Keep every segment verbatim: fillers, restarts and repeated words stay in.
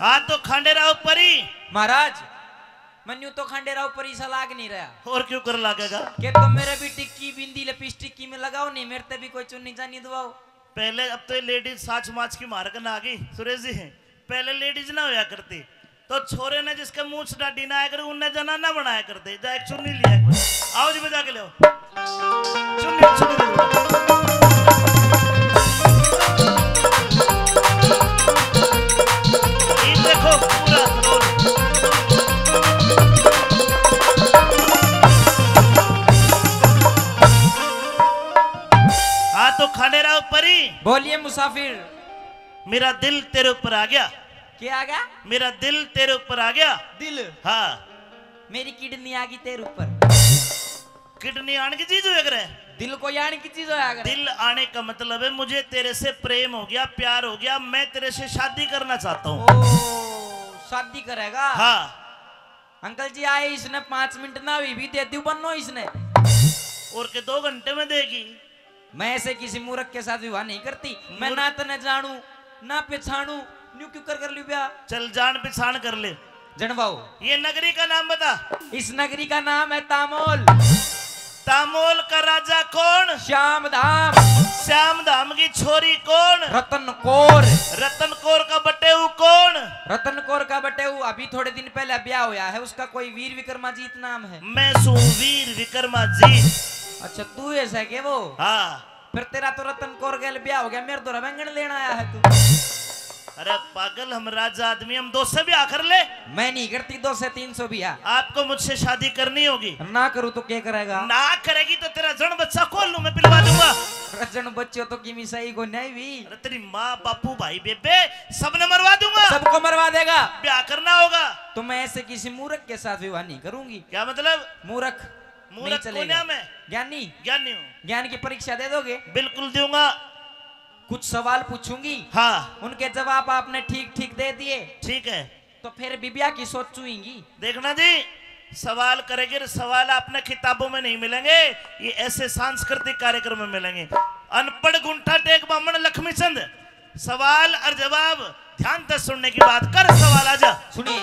हाँ तो खांडेराव परी। महाराज, मन्नू तो खांडेराव परी सा लाग नहीं रहा। और क्यों कर लागेगा? के तो मेरे भी टिक्की, बिंदी, लिपस्टिक की में लगाओ नहीं, मेरे ते भी कोई चुन्नी चानी दवाओ। पहले, अब तो ये लेडीज साच माच की मार के ना आ गई सुरेश जी। पहले लेडीज ना होया करती, तो छोरे ने जिसके मूछ डाडी ना आया करे, उनने जनाना बनाया करते। जा एक चुन्नी लिया, आओ जी बजा के ले आओ। चुन्नी, चुन्नी दे दो। ये देखो पूरा रोल। हाँ तो खांडेराव परी। बोलिए मुसाफिर। मेरा दिल तेरे ऊपर आ गया। क्या आ गया? मेरा दिल तेरे ऊपर आ गया। दिल? हाँ। मेरी किडनी आ गई तेरे ऊपर। किडनी आने की चीज होया करे? दिल कोई आने की चीज होया करे? दिल आने का मतलब है मुझे तेरे से प्रेम हो गया, प्यार हो गया, मैं तेरे से शादी करना चाहता हूँ। ओ, शादी करेगा? हाँ। अंकल जी आए, इसने पाँच मिनट ना हुई भी दे दी बन्नो इसने। और के दो घंटे में देगी। मैं ऐसे किसी मूर्ख के साथ विवाह नहीं करती। मैं मूर्ख? ना तने जानू, ना पहचानू, न्यू क्यों कर, कर लूँ ब्याह? चल जान पहचान कर ले। जनवाओ। ये नगरी का नाम बता। इस नगरी का नाम है तामोल। तामोल का राजा कौन? श्याम धाम। श्याम धाम की छोरी कौन? रतन कौर। रतन कौर का बटेऊ कौन? रतन कौर का बटेऊ अभी थोड़े दिन पहले ब्याह होया है, उसका कोई वीर विक्रमाजीत नाम है। मैं सूं वीर विक्रमाजीत। अच्छा, तू ऐसा के वो? हाँ। फिर तेरा तो रतन कौर गैल ब्याह हो गया, मेरे धोरै बैंगन लेना आया है तू। अरे पागल, हम राजा आदमी, हम दो सौ ब्याह कर ले। मैं नहीं करती दो सौ तीन सौ ब्याह। आपको मुझसे शादी करनी होगी। ना करूँ तो क्या करेगा? ना करेगी तो तेरा जन बच्चा खोल लूं, मैं पिलवा दूंगा। अरे जन बच्चों तो किमी सही को नहीं भी। अरे तेरी माँ, बापू, भाई, बेबे, सबने मरवा दूंगा। सबको मरवा देगा। ब्याह करना होगा। तो मैं ऐसे किसी मूर्ख के साथ विवाह नहीं करूंगी। क्या मतलब? मूर्ख। मूर्ख नहीं चलेगा। कोन्या में? ज्ञानी। ज्ञानी हूँ। ज्ञान की परीक्षा दे दोगे? बिल्कुल दूंगा। कुछ सवाल पूछूंगी। हाँ। उनके जवाब आपने ठीक ठीक दे दिए। ठीक है। तो फिर भी ब्याह की सोचूंगी। देखना जी, सवाल करेगी, सवाल आपने किताबों में नहीं मिलेंगे, ये ऐसे सांस्कृतिक कार्यक्रम में मिलेंगे। अनपढ़ गुंठा टेक बामण लक्ष्मी चंद, सवाल और जवाब ध्यान से सुनने की बात कर, सवाल आजा। सुनिए।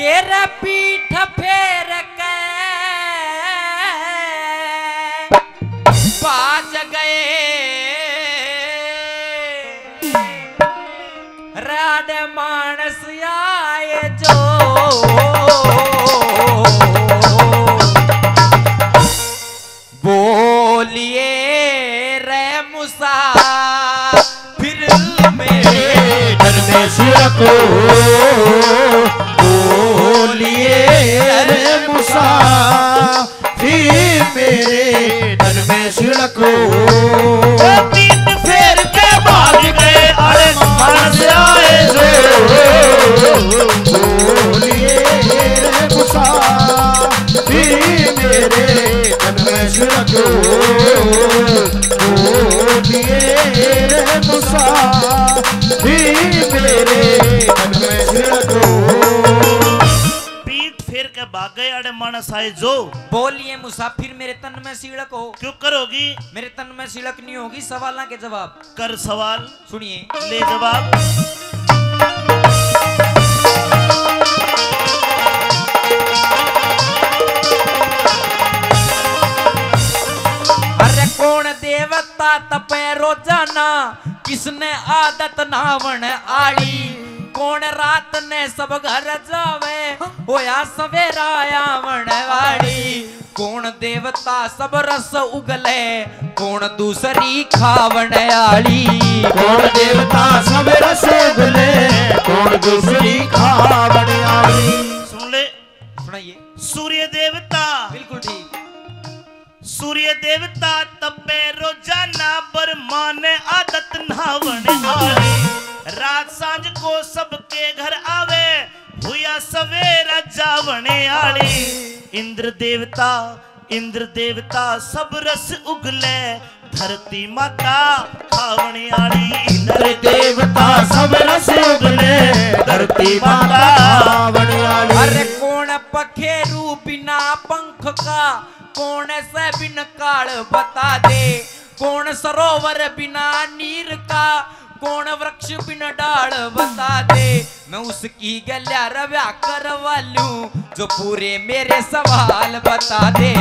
हेर पीठ फेर के बाज गए राड मानस आए जो। बोलिए रे मुसाफिर मेरे धर्मेश को, बोलिए रे मुसाफिर मेरे धर्मेश को। ओ पीठ फेर के भाग गए, अरे मानस आए जो। बोलिए रे मुसाफिर मेरे धर्मेश को, बोलिए रे मुसाफिर मेरे धर्मेश को। पीठ फेर के भाग गए, अरे मानस आए जो। बोलिए मुसाफिर मेरे तन में सीलक हो। क्यों करोगी? मेरे तन में सीलक नहीं होगी, सवालों के जवाब। कर सवाल। सुनिए। ले जवाब। अरे कौन देवता तपे रोजाना, किसने आदत नहावण आली? कौन रात ने सब घर जावे, होया सवेरा आवण वाली? कौन देवता सब रस उगले, कौन दूसरी खावण आली? कौन देवता सब रस उगले, कौन दूसरी खावण आली? सुन ले। सुनाइए। सूर्य देवता। बिल्कुल ठीक। सूर्य देवता तपे रोजाना, ब्रह्मा ने आदत नहावण आली। रात सांझ को सबके घर आवे, हुया सवेरा जावण आली। इंद्र देवता, इंद्र देवता सब रस उगले, धरती माता खावण आली। इंद्र देवता सब रस बात बतावण आली। अरे कौन पखेरू बिना पंख का, कौन से बिन काल बता दे, कौन सरोवर बिना नीर का, कौन वृक्ष बिन डाल बता दे। मैं उसकी गैल्या रे ब्याह करवा लूं, जो पूरे मेरे सवाल बता दे।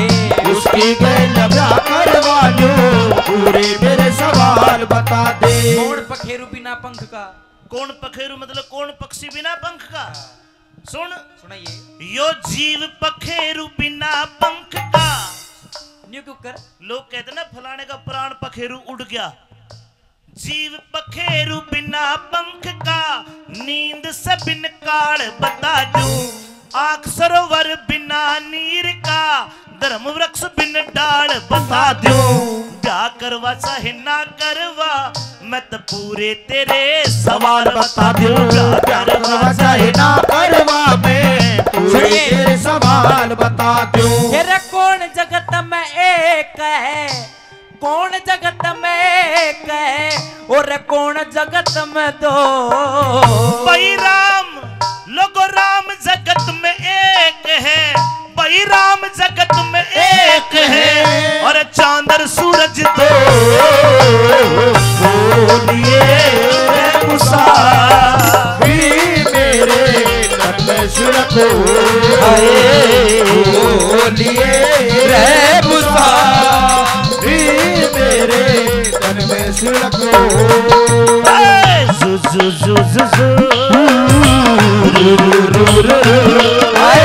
उसकी गैल्या ब्याह करवा लूं, पूरे मेरे सवाल बता दे। कौन पखेरू बिना पंख का? कौन पखेरू मतलब कौन पक्षी बिना पंख का? सुन। सुनाइए। यो जीव पखेरू बिना पंख का। न्यू क्यों कर? लोग कहते ना, फलाने का प्राण पखेरू उड़ गया। जीव पखेरू बिना पंख का, नींद से बिन काल बता दूं, आंख सरोवर बिना नीर का, धर्म वृक्ष बिन डाल बता दूं। ब्याह करवा चाहे ना करवा, मैं तो पूरे तेरे सवाल बता दूं। ब्याह करवा चाहे ना करवा, मैं पूरे सुनिए। तेरे सवाल बता दूं। तेरे कौन जगत में एक है, कौन जगत में एक है और कौन जगत में दो? भाई राम, लोगो राम जगत में एक है, भाई राम जगत में एक है और चांद और सूरज दो। बोलिए रे मुसाफिर मेरे तन में सिड़क हो। हाय, बोलिए रे मुसाफिर मेरे तन में सिड़क हो। हाय, जु, जु, जु, जु, जु। रु, रु, रु, रु, रु। हाय,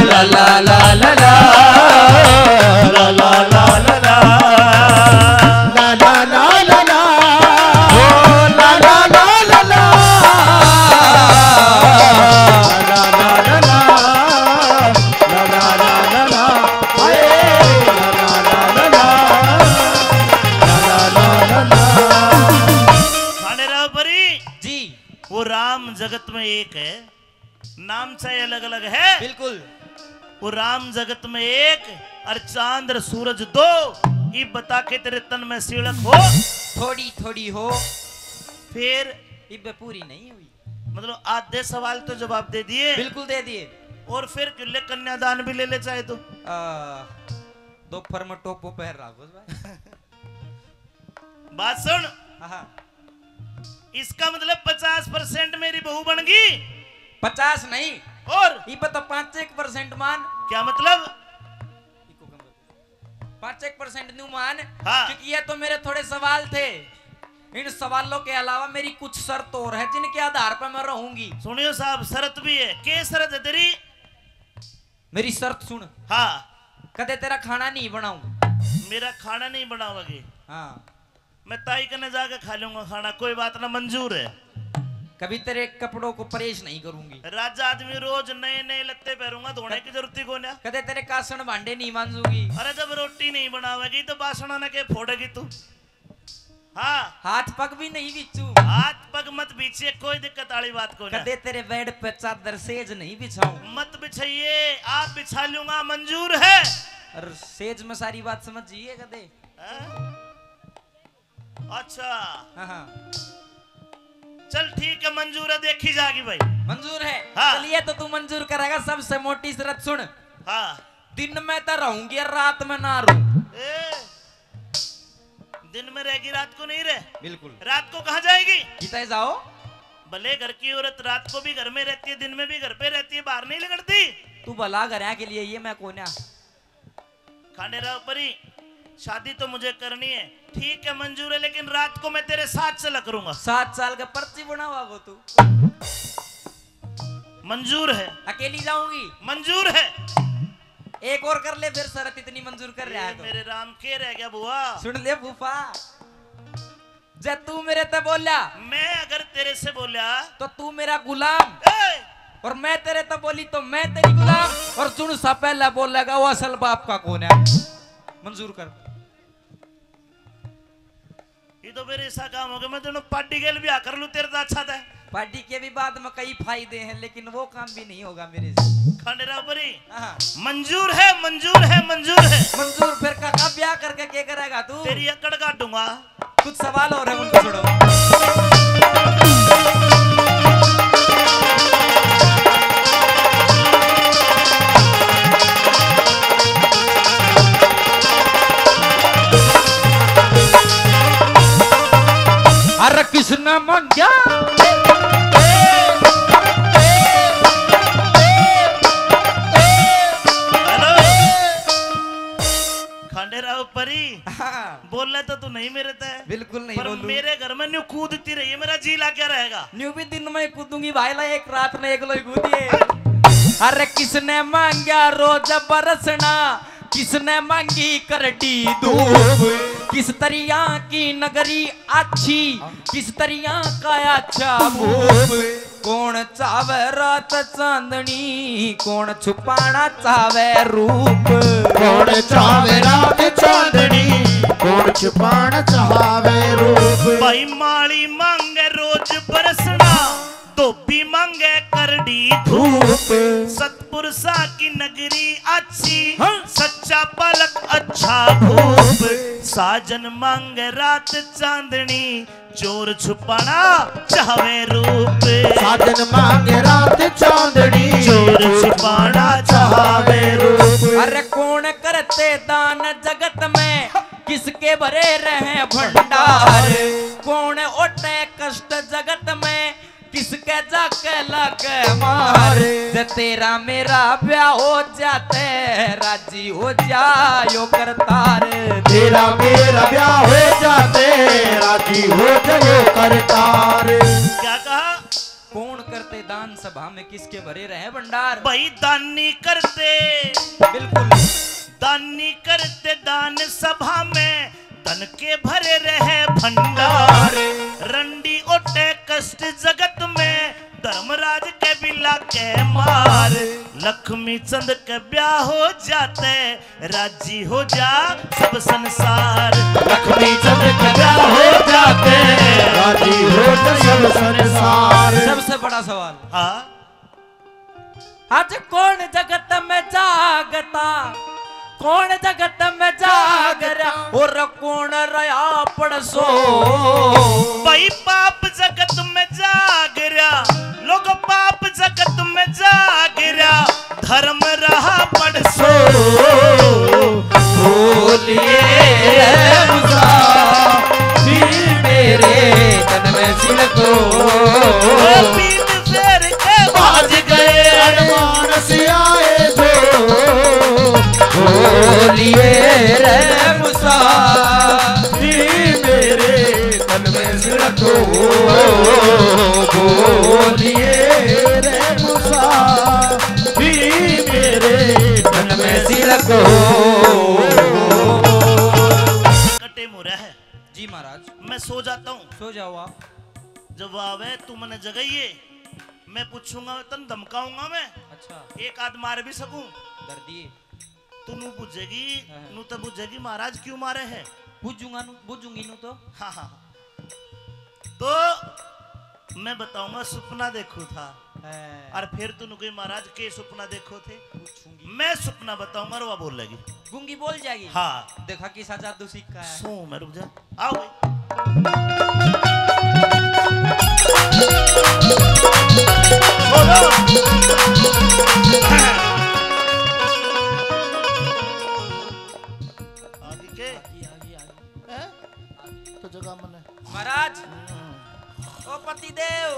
ला, ला, ला, ला, ला। ला, ला, ला, ला, ला। ला, ला, ला, ला, ला। ओ, ला, ला, ला, ला, ला। ला, ला, ला, ला, ला। ला, ला, ला, ला, ला। हाय, ला, ला, ला, ला, ला। ला, ला, ला, ला, ला। खाने राव परी। जी। वो राम जगत में एक है, नाम चाहे अलग-अलग है। बिल्कुल। वो राम जगत में एक और चांद और सूरज दो। इब बता के तेरे तन में सिड़क हो। थोड़ी थोड़ी हो। फिर? इब पूरी नहीं हुई। मतलब आधे सवाल तो जवाब दे दिए। बिल्कुल दे दिए। और फिर ले कन्यादान भी ले ले चाहे तो। आ, दोपहर में टोपो पहन रहा बस भाई। बात सुन। हाँ। इसका मतलब पचास परसेंट मेरी बहू बन गई। पचास नहीं। और? इब तो पाँच एक परसेंट मान। क्या मतलब? पाँच एक परसेंट न्यू मान। हाँ। क्योंकि ये तो मेरे थोड़े सवाल थे। इन सवालों के अलावा मेरी कुछ शर्त और है जिनके आधार पर मैं रहूंगी। सुनियो साहब, शर्त भी है। के शर्त है तेरी? मेरी शर्त सुन। हाँ। कदे तेरा खाना नहीं बनाऊं। मेरा खाना नहीं बनावेगी? हाँ। मैं ताई कने जाके खा लूंगा खाना, कोई बात ना, मंजूर है। कभी तेरे कपड़ों को प्रेस नहीं करूंगी। राजा आदमी रोज नए नए लत्ते पहरूंगा, धोने की जरूरत ही कोन्या। कदे तेरे कासण भांडे नहीं मांजूंगी। अरे जब रोटी नहीं बनावेगी तो बासणा ने के फोड़ेगी तू? हाँ। हाथ पग भी नहीं बीचू। हाथ पग मत बीचिए, कोई दिक्कत वाली बात कोन्या। कदे तेरे बेड पे चादर सेज नहीं बिछाऊं। मत बिछाइए, आप बिछा लूंगा, मंजूर है। और सेज में सारी बात समझ जाइए कदे। हाँ? अच्छा। हाँ, हाँ। चल ठीक है, मंजूर है, देखी जाएगी भाई। मंजूर है? हाँ। चलिए तो तू मंजूर करेगा, सबसे मोटी शर्त सुन। हाँ। दिन में तो रहूंगी और रात में ना रहूं। ए, दिन में रहेगी, रात को नहीं रहे। बिल्कुल। रात को कहाँ जाएगी? किते जाओ। भले घर की औरत रात को भी घर में रहती है, दिन में भी घर पे रहती है, बाहर नहीं निकलती। तू भला घरा के लिए ये मैं कोन्या। खांडेराव परी, शादी तो मुझे करनी है, ठीक है, मंजूर है, लेकिन रात को मैं तेरे साथ चला करूंगा। सात साल का पर्ची बनावा वो तू। मंजूर है। अकेली जाऊंगी। मंजूर है। एक और कर ले फिर शर्त, इतनी मंजूर कर रहा है ये तो। मेरे राम, के रह गया बुआ? सुन ले फूफा, जब तू मेरे ते बोला, मैं अगर तेरे से बोला, तो तू मेरा गुलाम, ए! और मैं तेरे ते बोली तो मैं तेरी गुलाम, और जुन सा पहला बोलेगा वो असल बाप का कौन है? मंजूर कर। ये तो मेरे ऐसा काम हो गया, मैं दोनों पार्टी गेल ब्याह कर लूं तेरे तो अच्छा था। पार्टी के भी बाद में कई फायदे हैं, लेकिन वो काम भी नहीं होगा मेरे से। खांडेराव परी, हाँ। मंजूर है, मंजूर है, मंजूर है। मंजूर फिर काका ब्याह करके क्या करेगा तू? तेरी अकड़ काटूंगा। कुछ सवाल और है, उनको छोड़ो। हाँ। बोले तो तू नहीं मेरे ते। बिल्कुल नहीं पर बोलूं। मेरे घर में न्यू कूदती रही है, मेरा जी लाग्या रहेगा। न्यू भी दिन में कूदूंगी भाई ला, एक रात ने एक लोई कूदिए। अरे किसने मांग्या रोज बरसना, किसने मांगी करड़ी धूप, किस तरिया की नगरी अच्छी, किस तरिया का अच्छा भूप। कौन चावे रात चांदनी, कौन छुपाना चावे रूप। कौन चावे रात चांदनी, कौन छुपाना चावे रूप। भाई माली मांगे रोज बरसना, धोबी मांगे करड़ी धूप। धूप। सतपुरुषा की नगरी अच्छी, हाँ। सच्चा बालक अच्छा भूप। भूप। साजन मांगे रात चांदनी, चोर छुपाना चाहवे रूप। साजन मांगे रात चांदनी, चोर छुपाना चाहवे रूप। अरे कौन करते दान जगत में, किसके भरे रहे भंडार। कौन ओटे कष्ट जगत में, किसके जाके लागे मार। जे तेरा मेरा ब्याह हो जाते, राजी हो जायो करतार। तेरा मेरा ब्याह हो जाते, राजी हो जायो करतार। क्या कहा? कौन करते दान सभा में, किसके भरे रहे भंडार। भाई दानी करते। बिल्कुल। दानी करते दान सभा में, धन के भरे रहे भंडार। रंडी ओटे कष्ट जगत में, धर्मराज के बिला के मार। लक्ष्मी चंद के ब्याह हो जाते, राजी हो जा सब संसार। लक्ष्मी चंद के ब्याह हो जाते, राजी हो जा सब संसार। सबसे बड़ा सवाल। हाँ। आज कौन जगत में जागता, कौन जगत में जाग रहा और कौन रहा पड़सो। भाई पाप जगत में जाग रहा, लोग पाप जगत में जाग रहा, धर्म रहा पड़सो। बोलिए रे मुसाफिर मेरे तन में सिलको। ओ पीत फेर के भाज गए अरमान से आए जो। बोलिए रे मुसाफिर मेरे तन में सिलको। बोलिए रे मुसाफिर मेरे तन में सिलको। कटे मुरा है। जी महाराज। मैं सो जाता हूँ। सो जाओ आप। जब आवे तू मने जगाइए, मैं पूछूंगा, तन धमकाऊंगा मैं। अच्छा। एक आध मार भी सकूं। डर दिए। तू नू बुझेगी, हाँ। नू तो बुझेगी महाराज क्यों मारे हैं? बुझूंगा नू, बुझूंगी नू तो। हाँ, हाँ। तो मैं बताऊंगा, सुपना देखू था। हैं। और फिर तू कोई महाराज के सुपना देखो थे? पूछूंगी। मैं सुपना बताऊंगा और वह बोलेगी। गूंगी बोल जाएगी? हाँ। देखा किसा जादू सीखा है। सो मैं रुक जा। आओ भाई। बोलो। आगे के? आगे, आगे, आगे। हैं? तो जगह मने। महाराज, हम्म। ओ पतिदेव,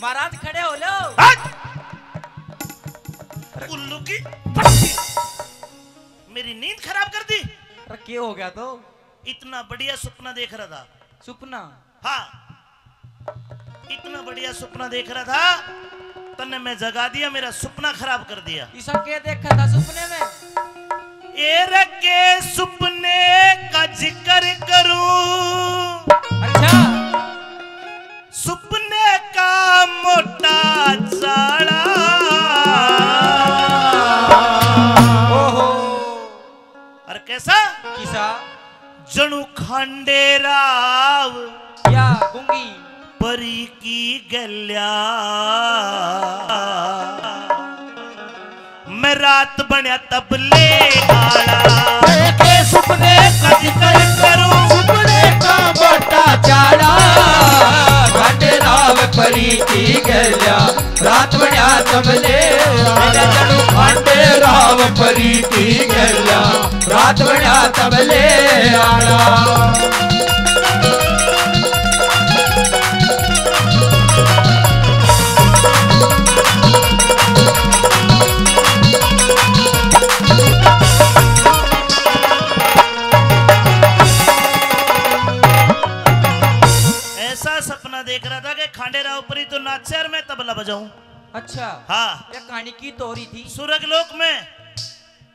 महाराज खड़े हो लो। हट! उल्लू की पट्टी। मेरी नींद खराब कर दी। अरे, क्या हो गया तो? इतना बढ़िया सपना देख रहा था। सपना? हाँ, इतना बढ़िया सपना देख रहा था, तन्ने मैं जगा दिया, मेरा सपना खराब कर दिया। ईसा के देखा था सपने में? ए रे के सपने का जिक्र करूं। अच्छा। सपने का मोटा चाला। ओहो। और कैसा? किसा? जणु खांडे राव या गूंगी परी की गल्या। मैं रात बण्या तबले आला। के सुपने का जिक्र करूं, सुपने का मोटा चाला। खांडे राव परी की गल्या। रात बण्या तबले आला। जणु खांडे राव परी की गल्या। रात बण्या तबले आला। खांडेराव परी तो नाचे और मैं तबला बजाऊं। अच्छा। हाँ। ये कहानी की तो हो रही थी। स्वर्ग लोक में।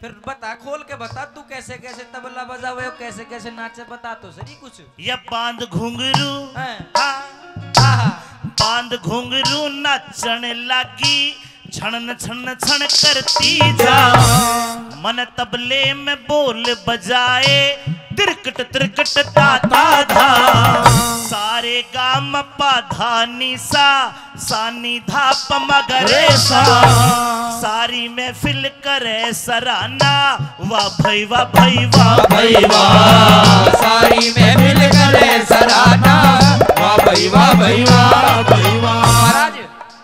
फिर बता, खोल के बता, तू कैसे कैसे तबला बजावे और कैसे कैसे नाचे, बता तो सही कुछ। या बांध घुंघरू, हैं। हाँ, हाँ। बांध घुंघरू नाचण लागी, छणन छण छण करती जा। मन तबले में बोल बजाए, तिरकट तिरकट ता ता धा। सारे गा म पा धा नी सा, सानी धाप मगरे सा। सारी महफिल करे सराहना, वाह भाई वाह भाई वाह भाई वाह। सारी महफिल करे सराहना, वाह भाई वाह भाई वाह भाई वाह। महाराज,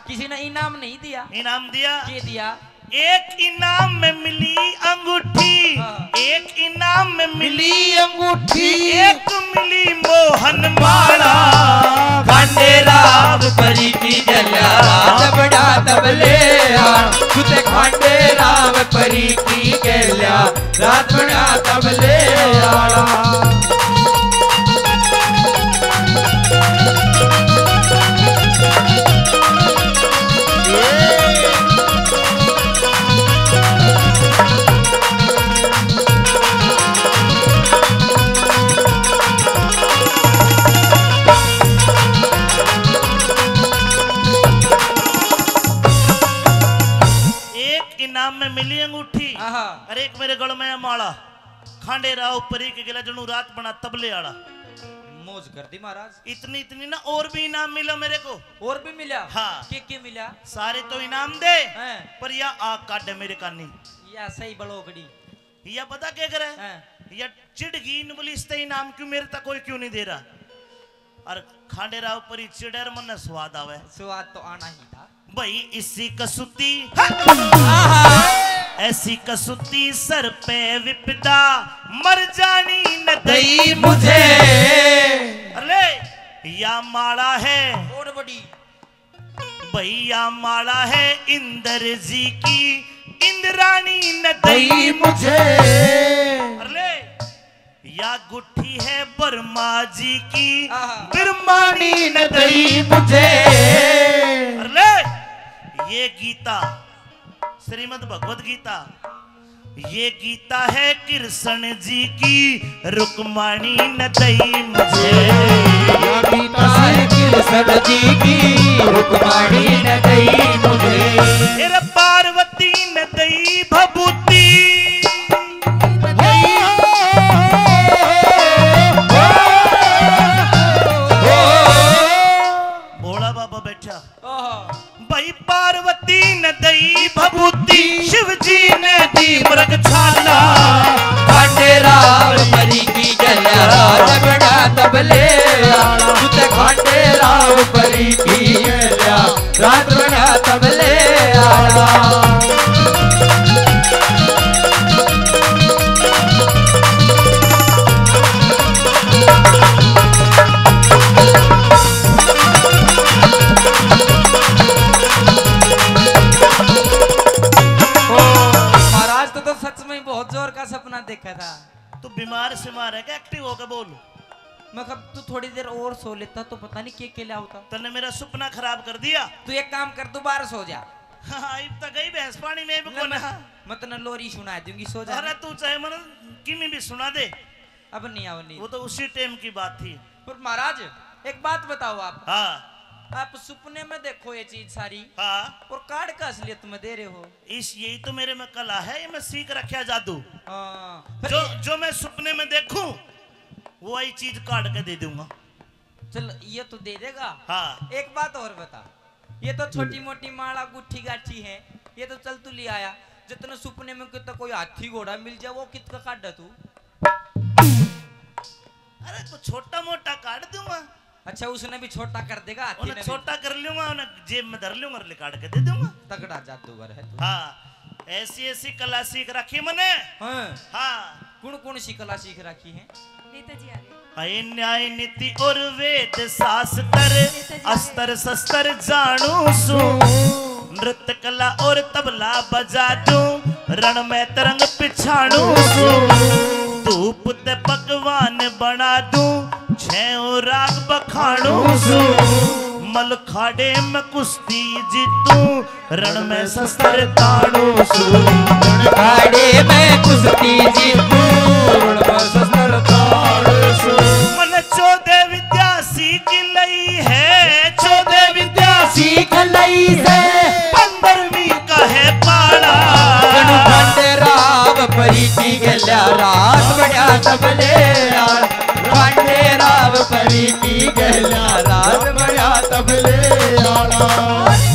किसी ने इनाम नहीं दिया। इनाम दिया। के दिया? एक इनाम में मिली अंगूठी, हाँ। एक इनाम में मिली मिली अंगूठी। एक मिली मोहन माला। खांडेराव परी की गेल्या, रात बड़ा तबले आ। तुझे खांडेराव परी की गेल्या, रात बड़ा तबले आला। एक इनाम में मिली अंगूठी, आहा। और एक मेरे गल में माला। खांडेराव परी के गेल्या जणू रात बना तबले आला। मौज कर दी महाराज। इतनी, इतनी ना, और भी इनाम मिला मेरे को। और भी मिला? हाँ। के, के मिला? सारे तो इनाम दे, हैं। पर या आग काटे मेरे कानी। या सही बलोकड़ी। या पता क्या करे? हैं। या चिढ़ गई, इन बोली, "इसते इनाम क्यों मेरे तक कोई क्यों नहीं दे रहा?" और खांडेराव परी चिड़र मन स्वाद आवे। स्वाद तो आना ही था। भाई इसी कसूती, आहा। ऐसी कसूती सर पे विपदा, मर जानी न दई मुझे। अरे या माला है। और बड़ी। भैया माला है इंद्र जी की, इंद्राणी न दई दई मुझे। अरे या गुट्ठी है ब्रह्मा जी की, आहा। ब्रह्माणी न दई मुझे। अरे ये गीता, श्रीमद् भगवत गीता, ये गीता है कृष्ण जी की, रुक्माणी न दई मुझे। ये गीता है कृष्ण जी की, रुक्माणी न दई मुझे। तेरा पार्वती न दई भभूति। भोला बाबा बैठा। ओहो। भाई पार्वती ने दई भभूति, शिव जी ने दी मृग छाला। खांडेराव परी की गेल्या, रात बना तबले आला। तू ते खांडेराव परी की गेल्या, रात बना तबले आला। महाराज, तो, तो सच में बहुत जोर का सपना देखा था। तू बीमार सिमार है क्या? एक्टिव होके बोल। मैं कब तू थोड़ी देर और सो लेता तो पता नहीं के के ले होता। तन्ने मेरा सपना खराब कर दिया। तू एक काम कर, तू बाहर सो जा। हाँ, इब तक गई भैंस पानी में भी कोना। मैं तन्ने लोरी सुना दूंगी, सो जा। अरे तू चाहे मन किमी भी सुना दे। अब नहीं, अब नहीं। वो तो उसी टाइम की बात थी। पर महाराज, एक बात बताओ आप। हाँ। आप सपने में देखो ये चीज सारी, हाँ। और काढ़ का असलियत में दे रहे हो। इस, यही तो मेरे में कला है, ये मैं सीख रखा जादू। हाँ। पर जो, ये जो मैं सपने में देखूं, वो ही चीज काढ़ के दे दूंगा। चल, ये तो दे देगा। हाँ। एक बात और बता, ये तो छोटी मोटी माला गुट्ठी गाठी है, ये तो चल तू ले आया। जितने सपने में कितना कोई हाथी घोड़ा मिल जाए, वो कित का काढ़ा तू? अरे, तो छोटा मोटा काढ़ दूंगा। अच्छा, उसने भी छोटा कर देगा, हाथी ने भी। छोटा कर लूंगा, उन्हें जेब में धर लूंगा और निकाल के दे दूंगा। तगड़ा जादूगर है तू। हाँ, ऐसी ऐसी कला सीख रखी मैंने। हाँ। हाँ। कौन कौन सी कला सीख रखी है? नेताजी आ गए। हाय न्याय नीति और वेद शास्त्र, नेताजी आ गए। अस्त्र शस्त्र जानू सू, नृत्य कला और तबला बजा दूं, रण में तरंग पिछाणू सू, धूप ते पकवान बना दूं, छह राग बखाणू सू, पल खाड़े में कुश्ती जीतू, रण में शस्त्र ताड़ू सू। खाड़े में कुश्ती जीतू, रण में शस्त्र ताड़ू सू। मन चौदह विद्या सीख लई है, चौदह विद्या सीख लई से पंद्रहवीं का है पाला। कनु खंडे राव परी की गल्या रास बढ़िया तबले